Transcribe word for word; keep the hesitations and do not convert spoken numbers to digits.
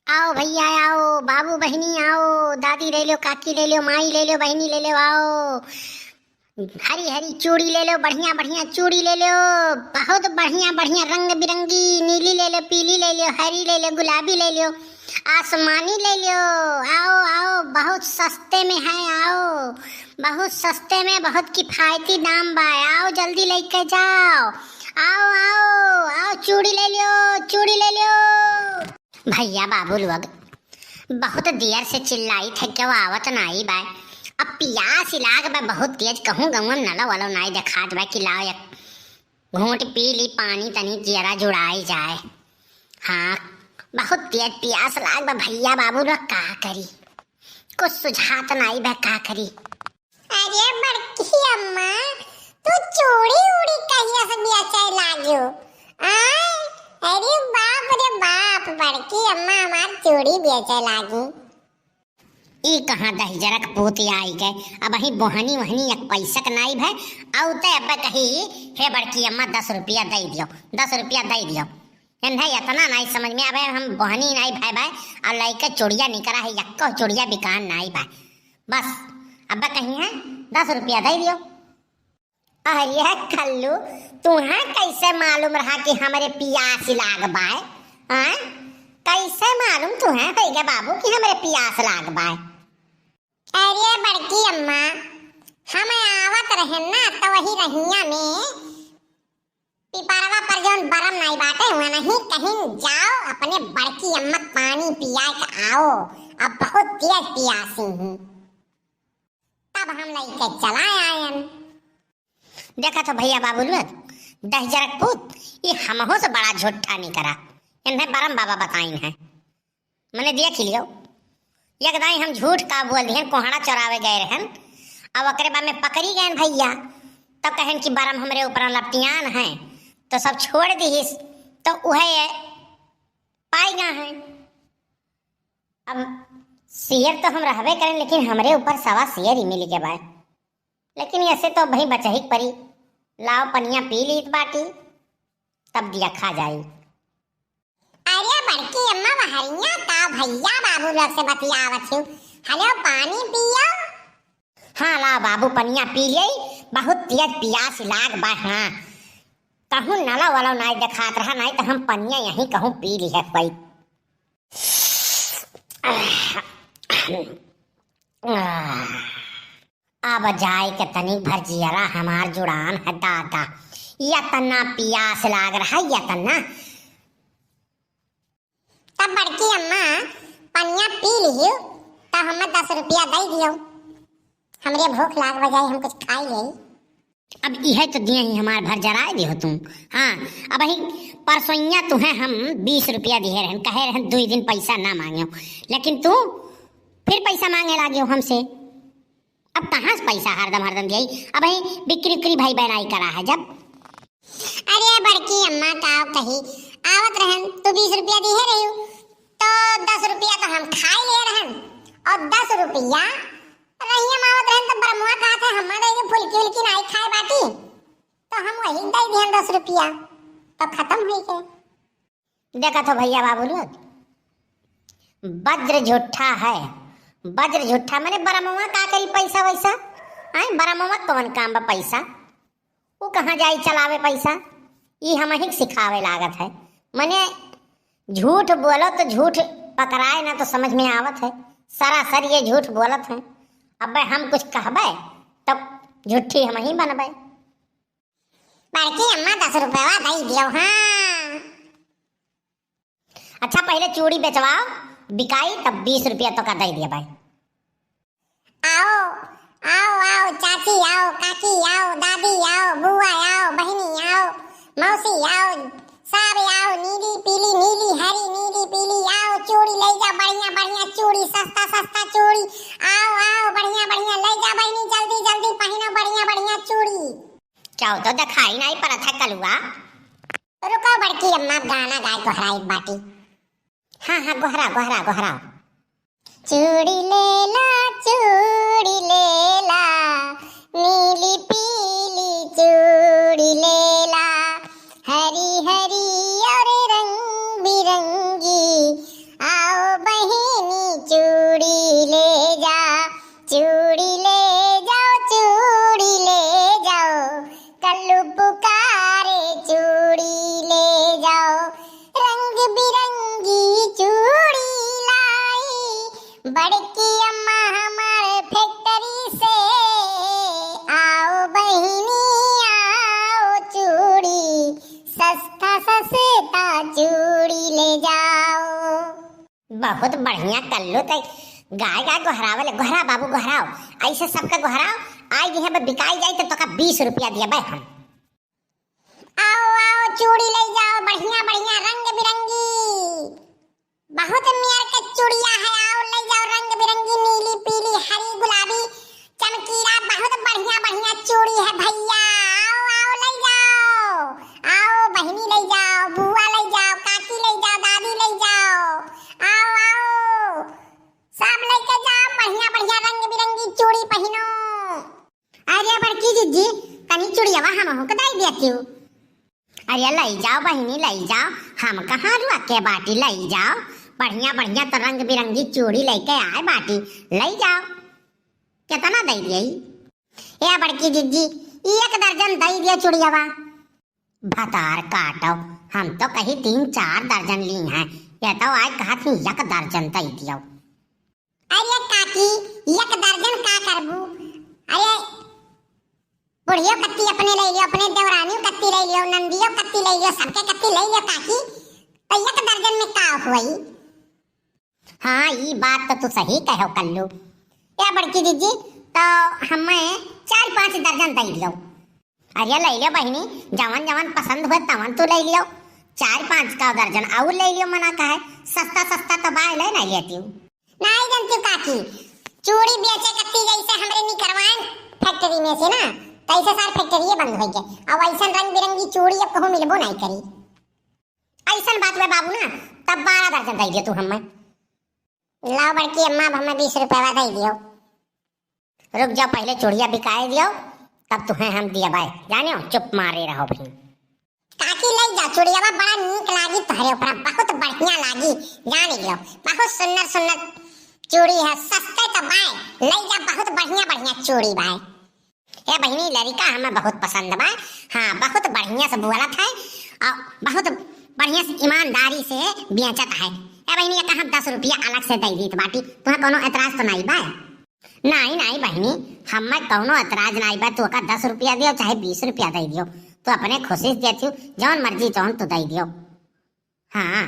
आओ भइया, आओ, बाबू बहिनी आओ, दादी ले ल्यो, काकी ले ल्यो, माई ले ल्यो, बहिनी ले ल्यो, आओ। हरी हरी चूड़ी ले ल्यो, बढ़िया बढ़िया चूड़ी ले ल्यो, बहुत बढ़िया बढ़िया रंग बिरंगी, नीली ले ल्यो, पीली ले ल्यो, हरी ले ल्यो, गुलाबी ले ल्यो, आसमानी ले ल्यो। आओ, आओ, बहुत सस्ते में है, आओ, बहुत सस्ते में, बहुत किफायती दाम बा। आओ, जल्दी लेके जाओ। आओ, आओ, आओ, चूड़ी ले ल्यो, चूड़ी ले ल्यो। भइया बाबू लोग, बहुत देर से चिल्लाइत है, केहू आवत नाई बा। अब पियास लाग बा बहुत तेज, कहूँ गउँवा में नलो वलो नाई देखात बा कि लाओ एक घूँट पी ली पानी, तनी जियरा जुड़ाई जाए। हाँ, बहुत तेज पियास लाग बा भइया बाबू लोग, का करी? कुछ सुझात नाई बा, का करी? अरे बड़की अम्मा, तू चूड़ी उड़ी कहिया से बेचे लाग्यो? आय, अरे बाप रे बाप, बड़की अम्मा हमार चूड़ी बेचे लागी। ई कहाँ दहिजरक पूत आई गए, अबहीं बोहनी वहनी एक पैसक नाई भए, अउते अब्बे कही, "हे बड़की अम्मा, दस रुपया दइ दियो, दस रुपया दइ दियो।" इन्हें इतना नाई समझ में आवे, हम बोहनी नाई भए भए, अउर लइके चुड़िया निकरा है, यक्को चुड़िया बिकान नाई भए। बस, अब्बे कही है, "दस रुपया दइ दियो।" अरे कल्लू, तुहें कैसे मालूम रहा कि हमरे पियास लाग बाय? आय? कैसे मालूम तुहें होइगे बाबू कि हमरे पियास लाग बाय? अरे बड़की अम्मा, हम आवत रहेन ना, तो वही रहिया में पिपरवा पर जौन बरम नाई बाटे, वनहीं कहीं जाओ, अपने बड़की अम्मा क पानी पियाए के आओ, अब बहुत तेज पियासी ही। तब हम लइके चला आयन। देखत हो भइया बाबू लोग, दहिजरक पूत, ई हमहू से बड़ा झूठा निकरा। इन्हें बरम बाबा बताइन है। मने देख लियो, एक दाई हम झूठ का बोल दिहन, कोहड़ा चोरावे गए रहन, अब ओकरे बाद में पकड़ी गए भइया, तब कहन कि बरम हमरे ऊपर लपटियान है, तो सब छोड़ दिहिस, तो उहे पाई गा है। अब शेर तो हम रहबे करें, लेकिन हमरे ऊपर सवा शेर ही मिल के बा। लेकिन ऐसे तो भाई बचही के परी। लाओ पनिया पी लीत बाटी, तब दिया खा जाई। अरे बड़की अम्मा बहरिया का भइया बाबू लोग से बतियावत हूँ। हेलो, पानी पियो। हाँ, लाओ बाबू, पनिया पी ले, बहुत तेज पियास लाग बा। हाँ, कहूँ नलो वलो नाई देखात रहा, नाई तो हम पनिया यहीं कहूँ पी लिहे कोई। अब जाए के तनिक भर जियरा हमार जुड़ान है दादा, यतना पियास लाग रहा है, यतना। तब बड़की अम्मा पनिया पी लिहियो, तब हमें दस रुपया दे दियो, हमरे भूख लाग बजाए हम कुछ खाई ले। अब इहे तो दिए ही हमार भर जराए दियो तुम। हाँ, अबहीं परसोइया तुहें हम बीस रुपया दिहे रहन, कहे रहन दुई दिन पैसा ना मांगियो, लेकिन तू फिर पैसा मांगे लागियो हमसे। अब कहाँ से पैसा हरदम हरदम दियाई? अबहीं बिक्री उक्री भाई बहनाई करा है जब। अरे बड़की अम्मा का कही, आवत रहन तो बीस रुपया दिहे रही, तो दस रुपया तो हम खाए ले रहन, और दस रुपया रहिया में आवत रहन तो बरमुआ कहत है, "हम्मा दे दे, फुलकी उलकी नाई खाए बाटी।" तो हम वही दे दिहन दस रुपया, तो खत्म हुई के। देखत हो भइया बाबू लोग, वज्र झूठा है, वज्र झूठा। मने बरमुआ का करी पैसा वैसा? आय, बरमुआ कौन काम बा पैसा? वो कहाँ जाई चलावे पैसा? ई हमही के सिखावे लागत है। मने झूठ बोलो तो झूठ पकड़ाए ना तो समझ में आवत है। सरासर ये झूठ बोलत है। अबे हम कुछ कहबे तब झूठी हमही बनबे। बड़की अम्मा दस रुपया दे दियो, हाँ। अच्छा पहले चूड़ी बेचवाओ, बिकाई तब बीस रुपया तो का दे दिया भाई। आओ, आओ, आओ, चाची आओ, काकी आओ, दादी आओ, बुआ आओ, बहिनी आओ, मौसी आओ, सब आओ, नीली पीली, नीली हरी, नीली पीली, आओ, चूड़ी ले जा, बढ़िया बढ़िया चूड़ी, सस्ता सस्ता चूड़ी, आओ, आओ, बढ़िया बढ़िया ले जा बहिनी, जल्दी जल्दी पहिनो बढ़िया बढ़िया चूड़ी। क्या हो तो दिखाई नहीं पड़त है कलुआ? रुको बड़की अम्मा, गाना गाए गोहराई बाटी। हाँ, हाँ, गोहरा, गोहरा, गोहरा। चूड़ी लेला, चूड़ी लेला, नीली पीली चूड़ी लेला, हरी हरी और रंग बिरंगी, आओ बड़की अम्मा हमार फैक्ट्री से, आओ बहिनी आओ चूड़ी, सस्ता सस्ता चूड़ी ले जाओ। बहुत बढ़िया कल्लू, तै गाय गाय गोहरावले, गोहरा बाबू गोहराओ, ऐसे सबके गोहराओ। आई दिहे बे बिकाई जाई तो तोका बीस रुपया दिया बे हम। आओ आओ चूड़ी ले जाओ, बढ़िया बढ़िया रंग बिरंगी, बहुत मेर के चूड़िया है। आओ ले जाओ रंग बिरंगी, नीली पीली हरी गुलाबी चमकीला, बहुत बढ़िया बढ़िया चूड़ी है भैया। आओ आओ ले जाओ, आओ बहिनी ले जाओ, बुआ ले जाओ, काकी ले जाओ, दादी ले जाओ, आओ आओ सब लेके जाओ, बढ़िया बढ़िया रंग बिरंगी चूड़ी पहिनो। अरे बड़की जिज्जी, तनी चूड़ियावा हमहू के दई देतिउ। अरे लई जाओ बहिनी, लई जाओ, हम कहाँ रुआ के बाटी, लई जाओ। बढ़िया बढ़िया तो रंग बिरंगी चूड़ी लेके आए बाटी, लई जाओ। केतना दई दियई? ए बड़की जिज्जी, ई एक दर्जन दई दियो चूड़ियावा। भतार काटो, हम तो कही तीन चार दर्जन ली हैं, ये तो आज कहत ही एक दर्जन दई दियो। अरे काकी, एक दर्जन का करबू? अरे बुढ़ियो कत्ती अपने ले लियो, अपने देवरानियो कत्ती ले लियो, नंदियो कत्ती ले लियो, सबके कत्ती ले लियो काकी, तो एक दर्जन में का होई? हाँ, ई बात तो तू सही कहो कल्लू। ए बड़की जिज्जी, तो हमें चार पाँच दर्जन दई दियो। अरे ले लियो बहिनी, जवन जवन पसंद होए तवन तू ले लियो। चार पाँच का दर्जन और ले लियो, मना का है, सस्ता सस्ता तो बाय ले नहीं लेतिउ। नहीं जनतिउ काकी, चूड़ी बेचे कत्ती जैसे हमरे निकरवाएन फैक्ट्री में से ना, तैसे सार फैक्ट्री बंद होई गए। अब ऐसन रंग बिरंगी चूड़ी अब कहूँ मिलबो नहीं करी। ऐसन बात बे बाबू ना, तब बारह दर्जन दई दियो तू हमें। लाओ बड़की अम्मा, अब हमें बीस रुपया दई दियो। रुक जाओ, पहले चूड़िया बिकाए दियो, तब तुम्हें हम दिया बाय। जानियो, चुप मारे रहो भी। काकी ले जाओ चूड़ियावा, बड़ा नीक लागी तोहरे ऊपर, बहुत बढ़िया लागी। जान लियो, बहुत सुंदर सुंदर चूड़ी है, सस्ते तो बाय, ले जा, बहुत बढ़िया बढ़िया चूड़ी बाय। ए बहिनी, लड़िका हमें बहुत पसंद बा। हाँ, बहुत बढ़िया से बोलत है और बहुत बढ़िया से ईमानदारी से बेचत है। ए बहिनी, एक हम दस रुपया अलग से दे दीत बाटी, तुम्हें कोनो एतराज तो नहीं बा? नहीं नहीं बहिनी, हमें कोनो एतराज नहीं बा, तू ओका दस रुपया दियो चाहे बीस रुपया दे दियो, तू अपने खुशी से देतियो, जौन मर्जी तौन तू दे दियो। हाँ,